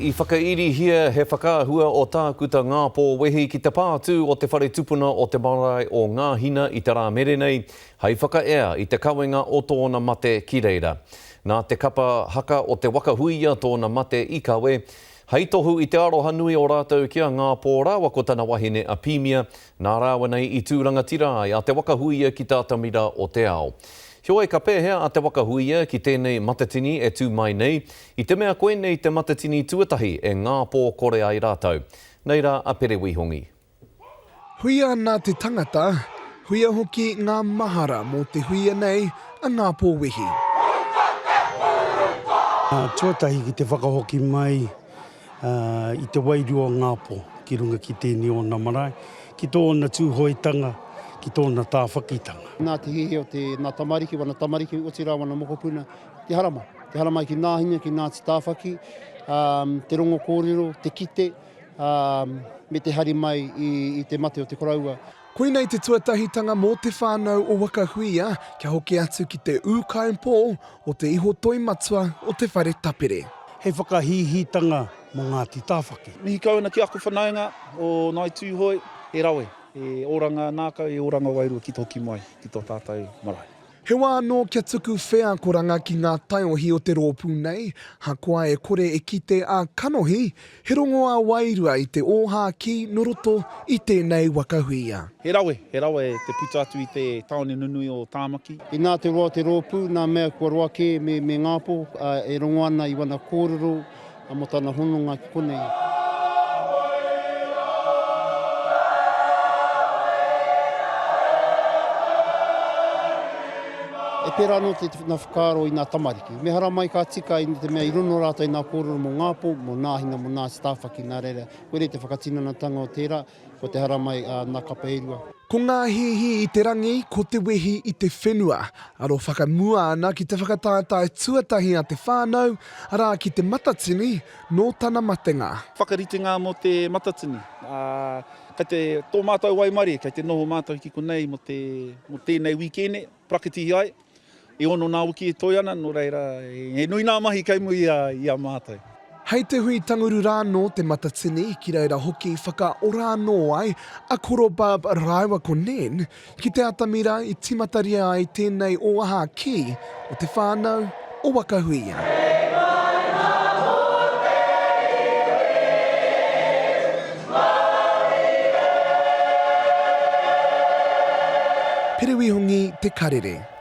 I whakairihia he whakaahua o Tākuta Ngāpō Wehi ki te pātū o te whare tupuna o te marae o Ngāhina i te rā mere nei, hei whakaea i te kawenga o tōna mate ki reira. Nā te kapa haka o Te Waka Huia tōna mate i kawe, hei tohu i te aroha nui o rātou ki a Ngāpō rāua ko tana wahine a Pīmia, Nā rāua nei i tū rangatira ai a Te Waka Huia ki te atamira o te ao. Heoi, ka pēhea a Te Waka Huia ki tēnei matatini e tū mai nei, i te mea koinei te matatini tuatahi e ngāpō kore ai rātou. Nei rā a Pere Wīhongi. Huia ana te tangata, huia hoki ngā mahara mō te huia nei a Ngāpō Wehi. Tuatahi ki te whakahoki mai i te wairua o Ngāpō ki runga ki tēnei ōna marae, ki tōna Tūhoetanga, ki tōna tāwhakitanga. Nā te hiahia o te, nā tamariki, wana tamariki, otirā wana mokopuna, te haramai, te haramai ki Nāhinga, ki Ngāti Tāwhaki, te rongo kōrero, te kite, me te hari mai i te mate o te koroua. Koinei te tuatahitanga mō te whānau o Waka Huia kia hoki atu ki te ūkaipō o te iho toi matua o te whare tapere. Hei whakahīhītanga mō Ngāti Tāwhaki. Mihi kau ana ki aku whanaunga o Ngāi Tūhoe, he rawe, he oranga nākau, he oranga wairua ki te hoki mai ki tō tātou marae. He wā anō kia tuku wheakoranga ki ngā taiohi o te rōpū nei, hakoa e kore e kite ā-kanohi, he rongo ā-wairua i te ōhākī nō roto i tēnei waka huia. He rawe, he rawe te puta atu i te tāone nunui o Tāmaki. Inā te roa o te rōpū, nā mea kua roa kē me me Ngāpō, ā, e rongo ana i wana kōrero mō tana hononga ki konei. E pērā anō te ngā whakaaro i ngā tamariki. Me haramai ka tika i te mea i rono rātou i ngā kōrero mō Ngāpō, mō Nāhina, mō Ngāti Tāwhaki, nā reira, koirei te whakatinanatanga o tērā, ko te haramai a ngā kapa e rua. Ko ngā hīhī i te rangi, ko te wehi i te whenua. Aro whakamua ana ki te whakataetae tuatahi a te whānau, arā ki Te Matatini, nō tana matenga. Whakaritenga mō Te Matatini. Ā, kei te, tō mātou waimarie, kei te noho mātou ki konei mō te, mō tēnei wīkēne, parakitihi ai. E ono nā wiki e toe ana, nō reira, he nui nā mahi kei muri i a mātou. Hei te hui tanguru rā nō Te Matatini, ki reira hoki whakaora anō ai a Koro Bub rāua ko Nen ki te atamira i tīmataria ai tēnei ōaha kī o te whānau o Waka Huia. Pere Wihongi, Te Karere.